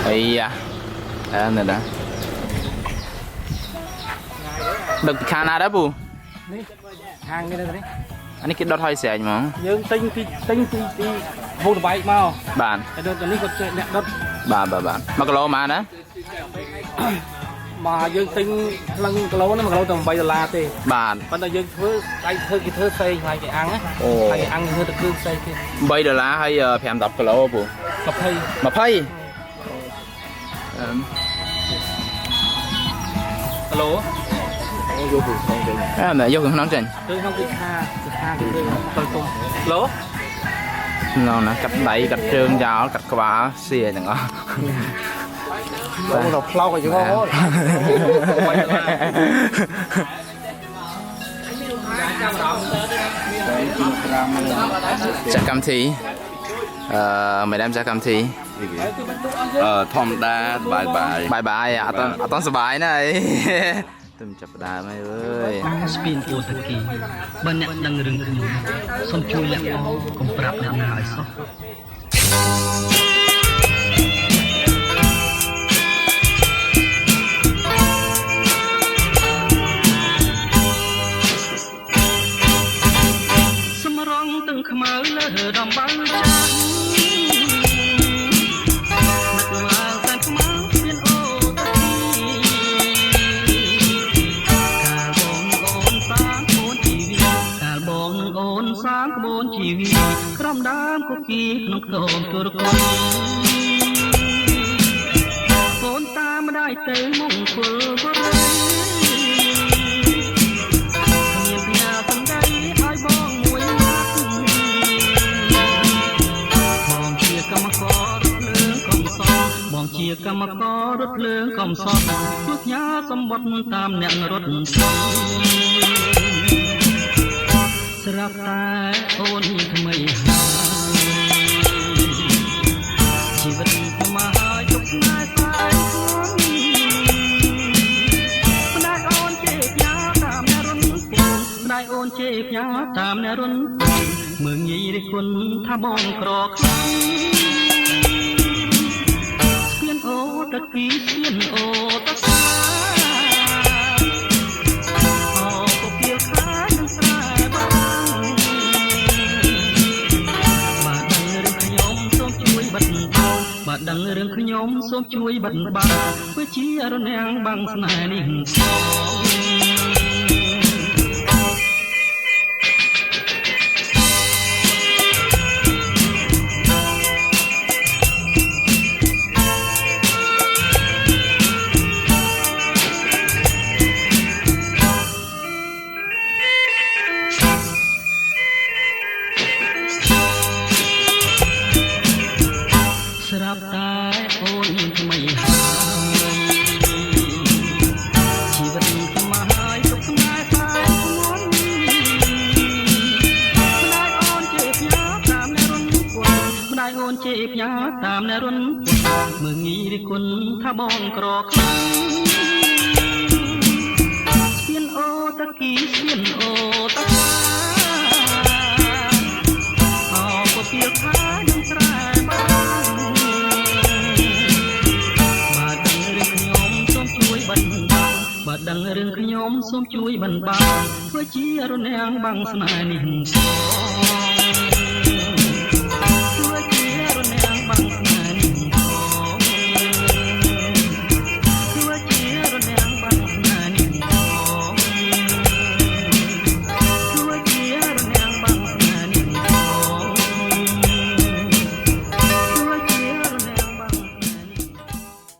អីយ៉ាអើណែដែរដឹកពីខាងណាដែរពូ នេះហាងនេះនេះ អានេះគេដុតហើយស្រែកហ្មង យើងទិញពីទិញពីទីវងតបែកមក បាទ តែដល់នេះគាត់ចេះអ្នកដុត បាទបាទបាទ1គីឡូប៉ុន្មានណា មកយើងទិញក្លឹងគីឡូហ្នឹង1គីឡូតែ8ដុល្លារទេ បាទ ប៉ុន្តែយើងធ្វើដៃធ្វើគេធ្វើផ្សេងហើយគេអាំងណា អូ ហើយគេអាំងគេធ្វើតែគ្រឿងផ្សេងគេ 8ដុល្លារហើយ5 10គីឡូពូ 20 20អឺ គីឡូ យកពូក្នុងចេញអើយកក្នុងចេញ គឺក្នុងគេខាគេខាគេធ្វើទៅទុំគីឡូ ឡងណាកាត់ដៃកាត់ជើងចោលកាត់ក្បាលសៀទាំងអស់ បងទៅផ្លោកឲ្យយើងអូន ចាក់កម្មធីអឺមេដាមចាក់កម្មធី អឺធម្មតាបាយបាយ បាយបាយអត់អត់សបាយណាអី ទុំចាប់ដើមហើយអើយ ស្ពានអូតាគីបើអ្នកដឹងរឿងខ្ញុំសូមជួយលាក់ផងកុំប្រាប់អ្នកណាឲ្យសោះ សំរងទាំងខ្មៅលើដំបៅចាស់នឹកឡើងតែខ្មៅមានអូតាគីកាលបងអូនសាងក្បួនជីវិតកាលបងនឹងអូនសាងក្បួនជីវិតក្រំដើមគគីក្នុងខ្ទមទូរគន់អូនតាមម្ដាយទៅមង្គលបុរី មានផ្ញើសំដីឲ្យបងមួយណាត់បងជាកម្មកររត់ភ្លើងកំសត់បងជាកម្មកររត់ភ្លើងកំសត់ជួយផ្ញើសម្បត្តិតាមអ្នករត់សងស្រាប់តែអូនថ្មីហើយជីវិតមកហើយទុកស្នេហ៍ស្អែកខ្លួន ម្ដាយអូនជេរផ្ញើតាមអ្នករុនពូម្ដាយអូនជេរផ្ញើតាមអ្នករុនពូមើងងាយរិះគុណថាបងក្រខ្លាំងស្ពានអូតគីស្ពានអូតសាអូពពៀលខានឹងស្រែបារាំង បាទដឹងរឿងខ្ញុំសូមជួយបិទបាំងបាទដឹងរឿងខ្ញុំសូមជួយបិទបាំងធ្វើជារនាំងបាំងស្នេហ៍នេះផង ស្រាប់តែអូនថ្មីហើយជីវិតខ្ញុំមកហើយទុកស្នេហ៍ស្អែកមុនម្ដាយអូនជេរផ្ញើតាមអ្នករុនពុនម្ដាយអូនជេរផ្ញើតាមអ្នករុនពុនមើងងាយរិះគុណថាបងក្រខ្លាំងស្ពានអូតាគីស្ពានអូតាខា អោពពៀលខានឹងស្រែបារាំងបាទដឹងរឿងខ្ញុំសូមជួយបិទបាំងបាទដឹងរឿងខ្ញុំសូមជួយបិទបាំងធ្វើជារនាំងបាំងស្នេហ៍នេះផង